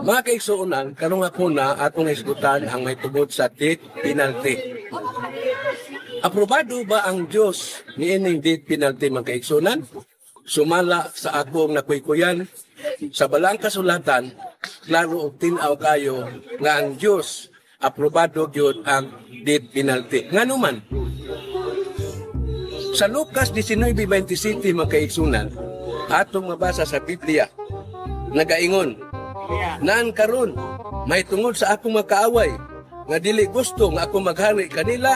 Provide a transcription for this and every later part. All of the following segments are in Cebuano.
Mga kaigsuonan, karong hapuna atong hisgutan ang mahitungod sa death penalty. Aprobado ba ang Dios niining death penalty, mga kaigsuonan? Sumala sa akong nakuykuyan sa Balaang Kasulatan, klaro og tin-aw kayo nga ang Dios aprobado gyud ang death penalty. Ngano man? Sa Lucas 19:27, mga kaigsuonan, atong mabasa sa Biblia, nagaingon, "Naan karon, mahitungod sa akong makaaway, nga dili gusto nga ako maghari kanila,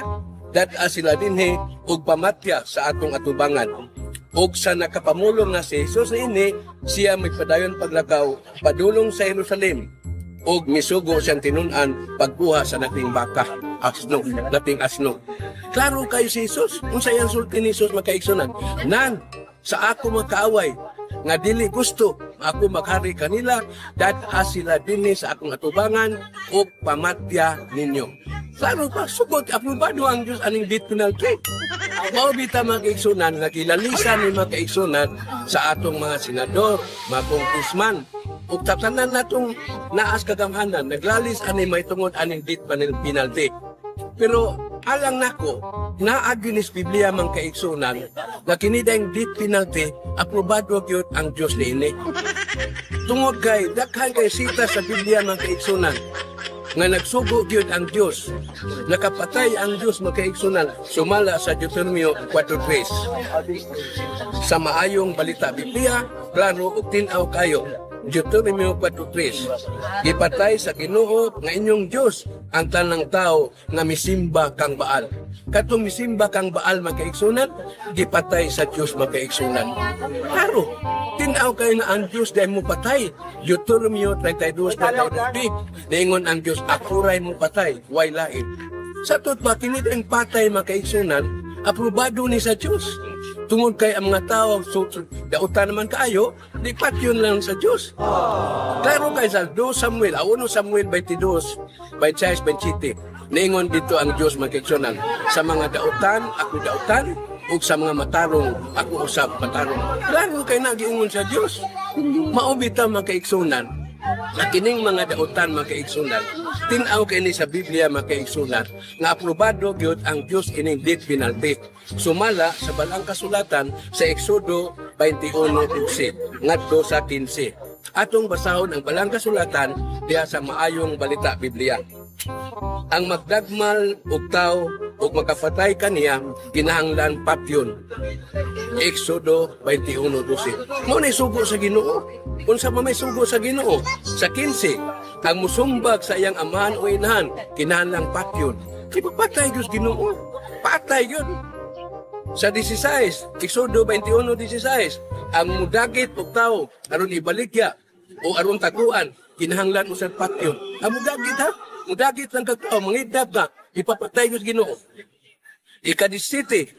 dad-a sila dinhi ug pamatya sa atong atubangan." Og sa nakapamulong na si Jesus niini, siya may padayon paglakaw padulong sa Jerusalem ug misugo siyang tinun-an pagkuha sa nating baka, asno, nating asno. Klaro kayo si Jesus. Unsa iyang sulti ni Jesus, mga kaigsuonan? "Nan sa ako makaaway nga dili gusto ako maghari kanila, dad-a sila dinhi sa akong atubangan ug pamatya ninyo." Klaro pa, sugod, aprobado ang Diyos aning death penalty. Mao bitaw, mga kaigsuonan, nga gilalisan ni mga kaigsuonan sa atong mga senador, mga congressman, ug tanan natong naas kagamhanan, naglalis ani mahitungod aning death penalty. Pero alang nako, naa gyud ni Biblia, mga kaigsuonan, na kini dayong death penalty, aprobado gyud ang Dios niini. Tungod kay daghan kay sita sa Biblia, mga kaigsuonan, nga nagsugo gyud ang Dios. Nakapatay ang Dios, mga kaigsuonan, sumala sa Deuteronomio 4:3. Sa Maayong Balita Biblia, klaro ug tin-aw kayo. Deuteronomio 4:3. "Gipatay sa Ginoo nga inyong Dios ang tanang tao nga misimba kang Baal." Katong misimba kang Baal, mga kaigsuonan, gipatay sa Dios, mga kaigsuonan. Klaro, tin-aw kayo na ang Dios dahil mo patay. Deuteronomio 32:32. Niingon ang Dios, "Ako ray mo patay, way lain." Sa pa, kini ang patay, mga kaigsuonan, aprobado ni sa Dios. Tungod kay ang mga tao, so, dautan naman kaayo, di patyon lang sa Dios. Klaro kay sa 2 Samuel, 1 Samuel 22, 26, 27. Niingon dito ang Dios, mga kaigsuonan, "Sa mga dautan, ako dautan, ug sa mga matarong, ako usab matarong." Klaro kay nagiingon sa Dios. Mao bitaw, mga kaigsuonan, na kining mga dautan, mga kaigsuonan, tin-aw kay ni sa Biblia, mga kaigsuonan, nga aprobado gyud ang Dios ining death penalty. Sumala sa Balaang Kasulatan sa Exodo 21:12 ngadto sa 15. Atong basahon ang Balaang Kasulatan diha sa Maayong Balita Biblia. "Ang magdagmal og tawo ug makapatay kaniya kinahanglan patyon." Exodo 21:12. Mao ni sugo sa Ginoo. Unsa pa may sugo sa Ginoo? Sa 15, "Ang musumbag sa iyang amahan o inahan kinahanglan patyon." Di ba patay Diyos Ginoo? Patay yun. Sa 16, Exodo 21:16, "Ang mudagit og tawo aron ibaligya o aron taguan kinahanglan usab patyon." Ang mudagit ha, mudagit lang kag tao, mangidnap ka, ipapatay Diyos Ginoo. Ika-17,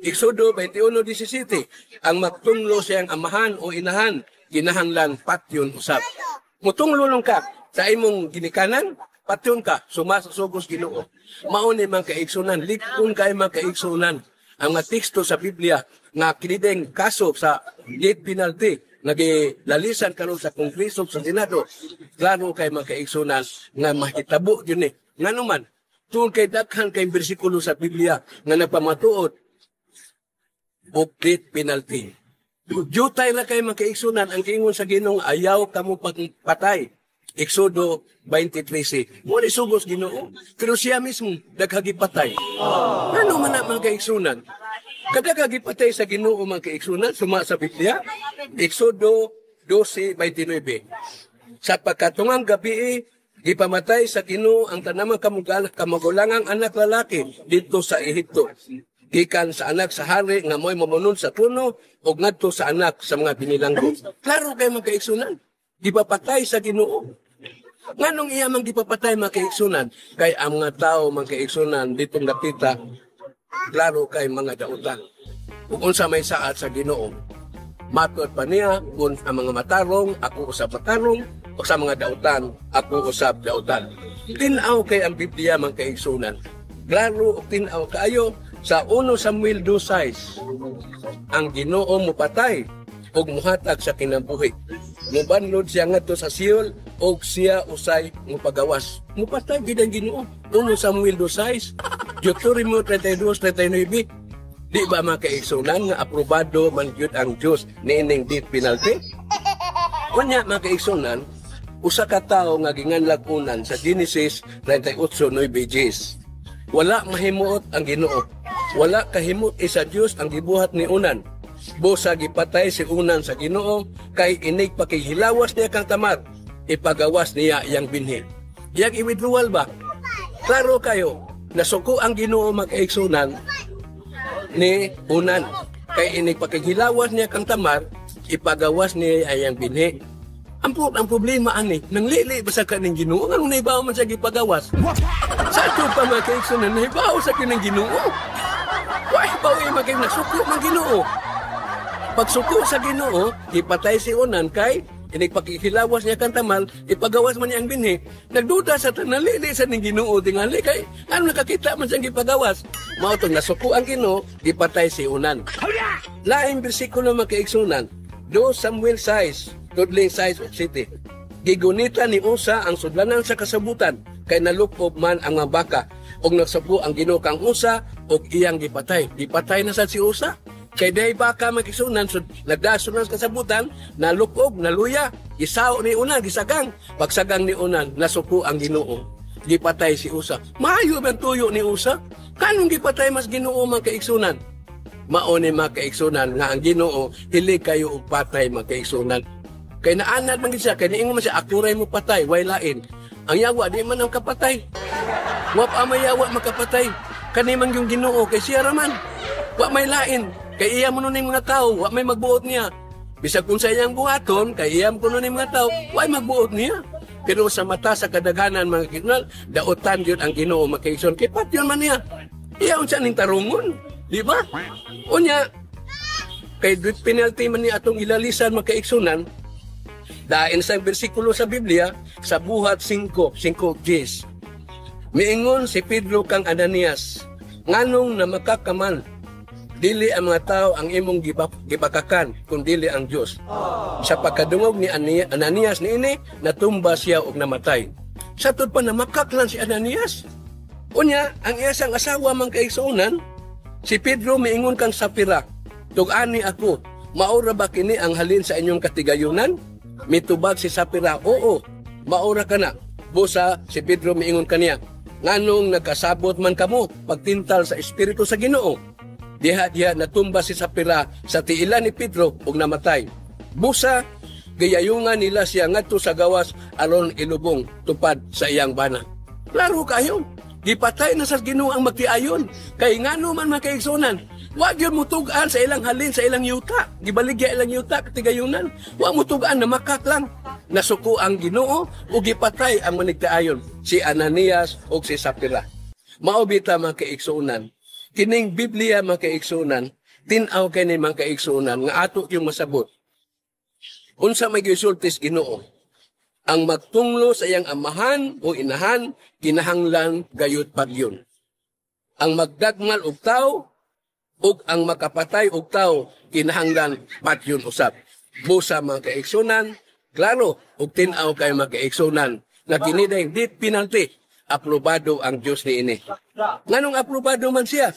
Exodo 21:17, "Ang magtunglo siyang amahan o inahan, kinahanglan patyon usab." Mutunglo lang ka sa imong ginikanan, patyon ka, suma sa sugos Ginoo. Mao ni, mga kaigsuonan, lig-on kay mga kaigsuonan ang mga teksto sa Biblia nga kinideng kaso sa death penalty nagilalisan karon sa Kongreso, sa Senado. Klaro kay, mga kaigsuonan, nga mahitabo yun eh. Ngano man? Tungod kay daghan kay bersikulo sa Biblia nga nagpamatuod og death penalty. Jutay ra kay, mga kaigsuonan, ang giingon sa Ginoo, "Ayaw kamo pagpatay." Exodo 20:13. Mo ni sugos Ginoo. Pero siya mismo daghang gipatay. Ano man na, mga kaigsuonan? Kada gipatay sa Ginoo, mga kaigsuonan, suma sa Biblia, Exodo 12:29. "Sa pagkatungang gabi, gipamatay sa Ginoo ang tanang kamagulangang anak lalaki dito sa Ehipto, gikan sa anak sa hari nga mo'y mamunod sa trono ug ngadto sa anak sa mga binilanggo." Klaro kay, mga kaigsuonan, gipapatay sa Ginoo. Nganong iya mang gipapatay, mga kaigsuonan? Kay ang mga tao, mga kaigsuonan, ditong dapita, klaro kay mga dautan. Ug unsa may saad sa Ginoo? Matod pa niya, "Kung ang mga matarong, ako usab matarong, o sa mga dautan, ako usab dautan." Tin-aw kay ang Biblia, mga kaigsuonan. Klaro ug tin-aw kaayo sa 1 Samuel 2:6. "Ang Ginoo mupatay ug muhatag sa kinabuhi. Mubanlod siya ngadto sa Sheol Og siya usay mopagawas. Mopatay gid ang Ginoo. 1 Samuel 2:6, Deuteronomio 32:39. Di ba, mga kaigsunan, nga aprobado man gyud ang Dios niining death penalty? Unya, mga kaigsunan, usa ka tawo nga ginganlag Onan sa Genesis 38:9. Wala mahimuot ang Ginoo. Wala kahimot isa Dios ang gibuhat ni Onan. Busa gipatay si Onan sa Ginoo kay inig pakighilawas niya kang Tamar, ipagawas niya iyang binhi. Iyang i-withdrawal ba? Klaro kayo, nasuko ang Ginoo, mga kaigsunan, ni Onan. Kay inig pakighilawas niya kang Tamar, ipagawas niya iyang binhi. Ang problema ani, nanglili ba sa kaning Ginoo? Nganong nahibaw man siya gipagawas? Sa ato pa, mga kaigsunan, nahibaw sa kining Ginoo. Wa hibaw ay maging nasuko man Ginoo. Pagsuko sa Ginoo, gipatay si Onan kay inig pakikilawas niya kang Tamar, ipagawas man niya ang binhi. Nagduda sa tanalili sa ning Ginoo tingali kay ano nakakita man siyang gipagawas. Mao tong nasuko ang Ginoo, gipatay si Onan. Laing bersikulo, mga kaigsunan, 2 Samuel 6, tudling 6 ug 7. Gigunita ni Usa ang sudlanan sa kasabutan kay nalukob man ang mga baka ug nagsuko ang Ginoo kang Usa ug iyang gipatay. Gipatay na sad si Usa. Kay day baka makisunan so nagdason sa kasabutan, nalukob, naluya, gisaw ni Onan, gisagang. Pagsagang ni Onan, nasuko ang Ginoo. Gipatay si Usa. Maayo man tuyo ni Usa? Kanong gipatay mas Ginoo, mga kaigsunan? Mao ni, mga kaigsunan, nga ang Ginoo hilig kayo og patay, mga kaigsunan. Kay naanad man gid siya, kay niingon man siya, "Ako ray mo patay, way lain." Ang yawa di man ang kapatay. Wa pa may yawa makapatay. Kani man yung Ginoo kay siya raman. Wa may lain. Kay iya mo ning mga tao, wa may magbuot niya. Bisag kung sa iyang buhaton, kay iya mo kuno ning mga tao, wa may magbuot niya. Pero sa mata sa kadaghanan, mga kaigsunan, dautan yun ang Ginoo, mga kaigsunan. Kay patyon man niya. Iya unsa ning tarungon, di ba? Unya, kay death penalty man ni atong ilalisan, mga kaigsunan, dain sa bersikulo sa Biblia, sa Buhat 5, 5 10. Miingon si Pedro kang Ananias, "Nganong namakakaman? Dili ang mga tao ang imong gibakakan, kun dili ang Dios." Sa pagkadungog ni Ananias niini, natumba siya og namatay. Sa tud pa namakak lang si Ananias. Unya, ang iyang asawa, man kaigsuonan, si Pedro miingon kang Sapira, "Tug-ani ako, maura ba kini ang halin sa inyong katigayunan?" Mitubag si Sapira, "Oo, maura kana." Busa si Pedro miingon kaniya, "Nganong nagkasabot man kamo pagtintal sa espiritu sa Ginoo?" Diha-diha natumba si Sapira sa tiilan ni Pedro ug namatay. Busa giyayungan nila siya ngadto sa gawas aron ilubong tupad sa iyang bana. Klaro kayo. Gipatay na sa Ginoo ang magtiayon. Kay ngano man, mga kaigsunan, wa gyud mutug-an sa ilang halin sa ilang yuta. Gibaligya ilang yuta katigayunan. Wa mutug-an, namakak lang. Nasuko ang Ginoo ug gipatay ang manigtiayon, si Ananias ug si Sapira. Mao bita, mga kaigsunan, kining Biblia, mga kaigsunan, tin-aw kini, mga kaigsunan, nga ato yung masabot. Unsa may gisultis Ginoo? Ang magtunglo sa iyang amahan o inahan, kinahanglan gayud patyon. Ang magdagmal og tao ug ang makapatay og tao, kinahanglan patyon usab. Busa, mga kaigsunan, klaro ug tin-aw kay, mga kaigsunan, nga kini day death penalty, aprobado ang Dios niini. Nganong aprobado man siya?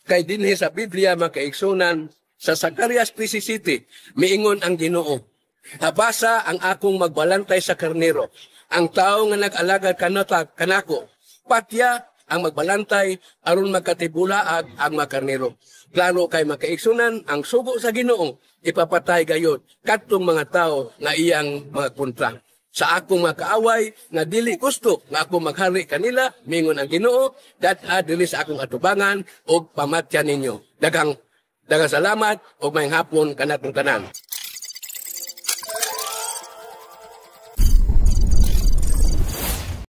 Kay dinhi sa Biblia, mga kaigsunan, sa Zacarias 3:7, miingon ang Ginoo, "Habasa ang akong magbalantay sa karnero. Ang tao nga nag-alagad kanata kanako, patya ang magbalantay aron magkatibulaag ang mga karnero." Klaro kay, mga kaigsunan, ang sugo sa Ginoo ipapatay gayod kadtong mga tao nga iyang mga kontra. "Sa akong mga kaaway nga dili gusto nga ako maghari kanila," mingon ang Ginoo, "dad-a diri sa akong atubangan ug pamatya ninyo." Daghang daghang salamat ug maayong hapon kanatong tanan.